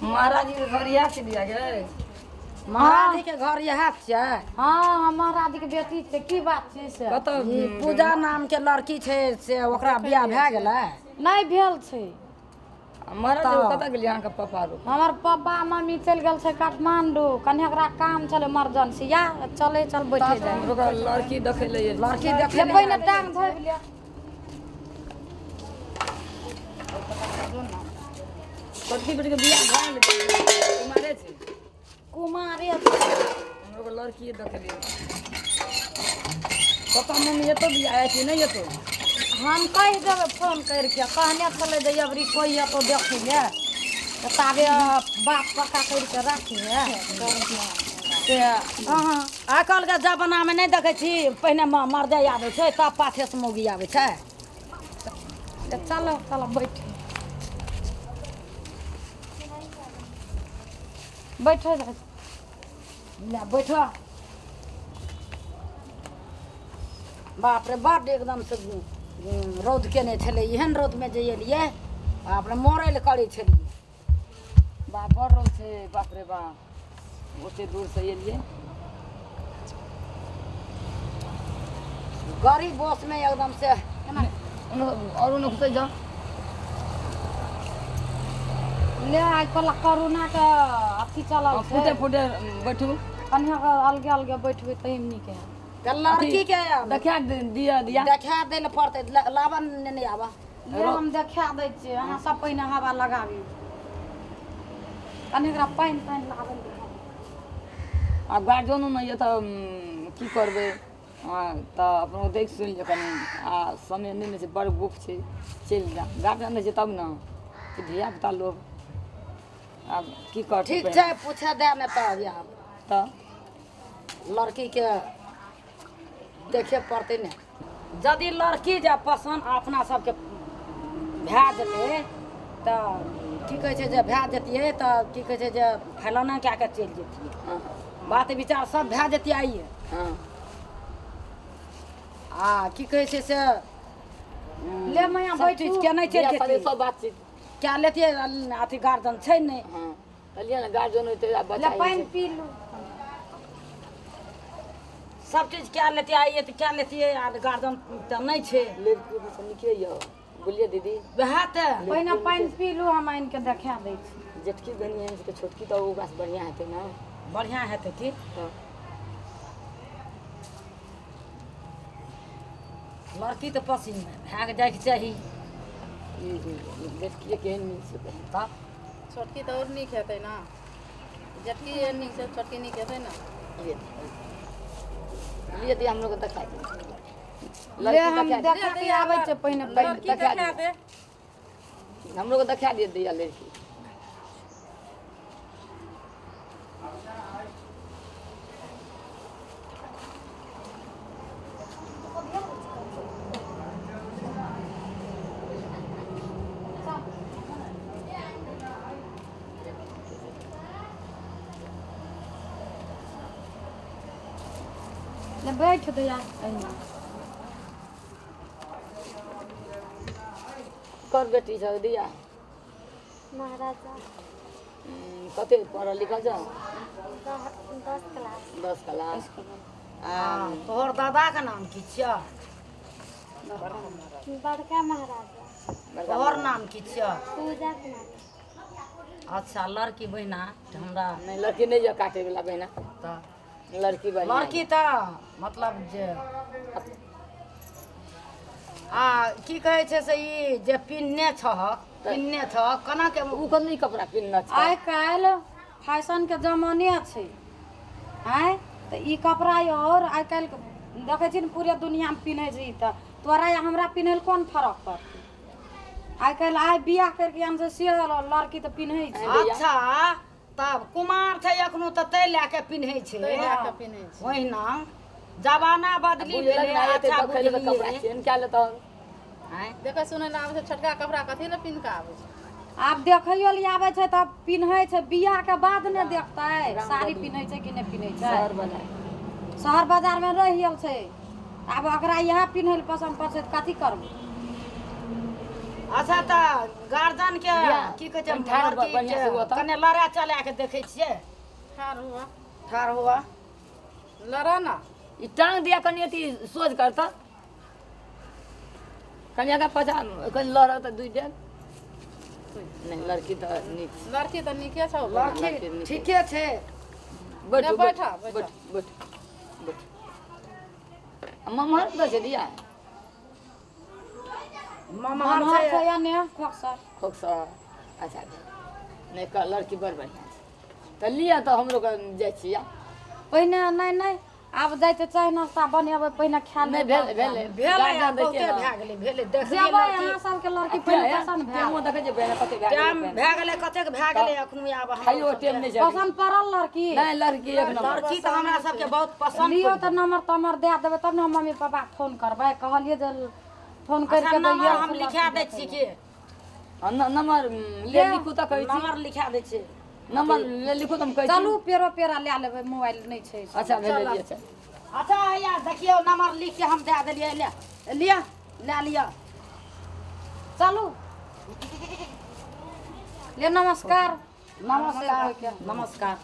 महाराज जी के घर इएह छै दिया गे? महाराज जी के घर इएह छियै? हँ, हम महाराज जी के बेटी छियै। की बात छै से? कतऽ ई पूजा नाम के लड़की छै, से ओकरा बियाह भए गेलै? नहि भेल छै। महाराज जी, कतऽ गेलियै अहाँके पापा रो? हमर पप्पा मम्मी चलि गेल छै काठमांडू, कनि ओकरा काम छलै इमरजेंसी। या चलै चल, बैठे जाइ। ओकरा लड़की देखै लए एल। लड़की देखे ले, पहिने टांग धोइ ले। छोटकी बेटीके बियाह भए गेलै? कुमारे छै? कुमारे छै। हमरो लड़की देखै लए। पप्पा मम्मी एतौ बियाह है कि नहि एतौ? हम कहि देबै फोन करिके। कहने छलै जे अबरी कोइ एतौ देखै ले, तऽ ताबे बात पक्का करिके राखिहे से अहाँ। आइ काल्हिके जमानामे नहि देखै छी, पहिने मर्दे आबै छै, तब पाछेसँ मौगी आबै छै। तऽ चलो चलो, बैठ बैठो जाइ। ले बैठ। बाप रे, बड्ड एकदम से रौद केने छलै। एहन रौदमे जे एलियै, बाप रे, मरै लए करै छलियै। बाप, बड़ रौद छै। बाप रे बाप, ओते दूरसँ एलियै। गरीब बसमे एकदम से। आओर ओने घुसै जाउ। ले, आइ काल्हि कोरोना के अथी चलल छै। फुटे फुटे बैठू। कनिया के अलगे अलगे बैठबै तहिमे नीक हैत। तऽ लड़की के देखा दिया दिया। देखा दै लए पड़तै। लाबऽ ने, नहि आबऽ। ले, हम देखा दै छियै। अहाँ सब पहिने हवा लगाबी। कनि एकरा पानि तानि लाबै लए। आब गार्जियनो नहि यऽ तऽ की करबै? हँ, तऽ अपनो देख सुनि लिअ कनि। आ समय नहि ने छै, बड़ गुफ छै। चलि जा, गार्जियन रहै छै तब ने कि धियापुता लोक आब की करतै? ठीक छै, पूछे दए ने तऽ आब। तऽ लड़कीके देखे पड़तै ने। यदि लड़की जे पसन्द अपना सबके भए जेतै तऽ की कहै छै जे भए जतियै, तऽ की कहै छै जे फैलाना कए कऽ चलि जतियै। बात विचार सब भए जतियै आइए। आ की कहै छै से ले मैया, सब बैठू। चीज के नहि चलि बियाह शादी जतियै सब बातचीत कए लेतियै। अथी गार्जियन छै नहि। हँ, कहलियै ने, गार्जियन होइते आब ले बच्चा पानि पी लू। सब चीज कए लेतियै आइए तऽ कए लेतियै। आ गार्जियन तऽ नहि छै। लड़की तऽ नीके यऽ, बुझलियै दीदी? वएह तऽ। पहिने पानि पी लू, हम आनि के देखा दै छी। जेठकी बहिन एहन छै तऽ छोटकी तऽ ओकरासँ बढ़िआँ हेतै ने? बढ़िआँ हेतै की। तऽ लड़की तऽ पसिन भए जाइके चाही। ई जेठकी केहन नीक छै बहिन। तब छोटकी तऽ आओर नीक हेतै ने। जेठकी एहन नीक छै, छोटकी नीक हेतै ने? लिए लिए दिया, हम लोग के देखा दे। ले, लड़की हम देखा दे। देखा के आबै छै पहिने पानि। लड़की देखा देखा दे। हम लोग के देखा दिए दिया लड़की। ले बैठ दैया एहिना। कर बेटी छ दिया? महाराजा। कते पढ़ल लिखल छ? 10 क्लास। 10 क्लास। आ तोहर दादाके नाम की छियौ? बड़का महाराजा। तोहर नाम की छियौ? पूजा कुमारी। अच्छा, लड़की बहिना तऽ हमरा नहीं, लड़की नहीं जो काटे वाला बहिना। तऽ लड़की बढ़िया। लड़की तऽ मतलब जे आ की कहै छै से ई जे पिन्हने छहक, पिन्हने छहक केना के? उ कन नहीं कपड़ा पिन्हना छै। आइ काल्हि फैशनके जमाने छै। आँय, तऽ ई कपड़ा और आइ काल्हि देखै छी ने, पूरे दुनियामे पिन्है छै। ई तऽ तोरा या हमरा पिन्है लए कोन फरक पड़तै? आइ काल्हि आइ बियाह करिके आन छै से लड़की तऽ पिन्है छै। अच्छा, तब कुमार छै एखनो तऽ तै लए के पिन्है छै। तै लए कऽ पिन्है छै। ओहिना जमाना बदली बुझलक गेलै। ना एते। अच्छा। देखै लए तऽ कपड़ा बुझलियै। चेंज कए लेतौ। आँय? देखै सुनै लए आबै छै, छोटका कपड़ा कथी लए पिन्ह कऽ आबै छै? आब देखैयो लए आबै छै तब पिन्है छै। बियाहके बाद ने देखतै साड़ी पिन्है छै कि नहि पिन्है छै। शहर बना शहर बाजारमे रहि गेल छै। आब ओकरा इएह पिन्है लए पसन्द पड़ै छै तऽ कथी करबै? अच्छा तऽ गार्जियन के लिअ, की कहै छै कनि ठाढ़ लड़की बढ़िआँ से हुअ के तऽ। कने लड़ा चला के देखै छियै। ठाढ़ हुआ। ठाढ़ हुआ। लड़ा ना। ई टांग दिया कनि अथी सोझ कर तऽ कनि आगाँ पाछाँ कनि लहरऽ तऽ दुइ डेग। नहि, लड़की तऽ नीक छै। लड़की तऽ नीके छौ। लड़की लड़की नीके। ठीके छै। बैठू। नहि, बैठू। बैठा, बैठा। बैठू बैठू बैठू। आ ममहर कतऽ छै दिया? ममहर ममहर छै। छै एने खोकसर। खोकसर। अच्छा, नहि कह, लड़की बड़ बढ़िआँ छै। तऽ लिअ तऽ हमरो के जाइ छी आब। पहिने नहि नहि, आब जाइत चाय नाश्ता बनेबै, पहिने खा नहि लेबै। भेलै भेलै। भेलै। गार्जियन आब दै बहुते छियै ने। भए गेलै, भेलै, देखलियै। जेबै लड़की अहाँ सबके लड़की पहिने पसन्द भए टाइमो देखै छियै पहिने कते भए गेलै टाइम पहिने। भए गेलै, कतेक भए गेलै एखनो आब हमरा खाइयो सबके। टाइम नहि छै। पसन्द पड़ल लड़की? नहि, लड़की एक नंबर। लड़की तऽ हमरा सबके बहुत पसन्द लियौ पड़ि तऽ नम्बर तम्बर दए देबै तब ने हम मम्मी पापाके फोन करबै। कहलियै जे फोन अच्छा करिके नंबर दैयै। हम लिखा दै छी की? हँ, नंबर ले लिखू तऽ कहै छी। नंबर लिखा दै छी। नंबर ले लिखू तऽ हम कहै छी। चलू, पेड़ो पेड़ा लए लेबै, मोबाइल नहि छै। अच्छा भेलै, लिअ चल। अच्छा हैया देखियौ, नंबर लिख के हम दए देलियै। ले लिअ, लए लिअ। चलू ले, नमस्कार। नमस्कार नमस्कार।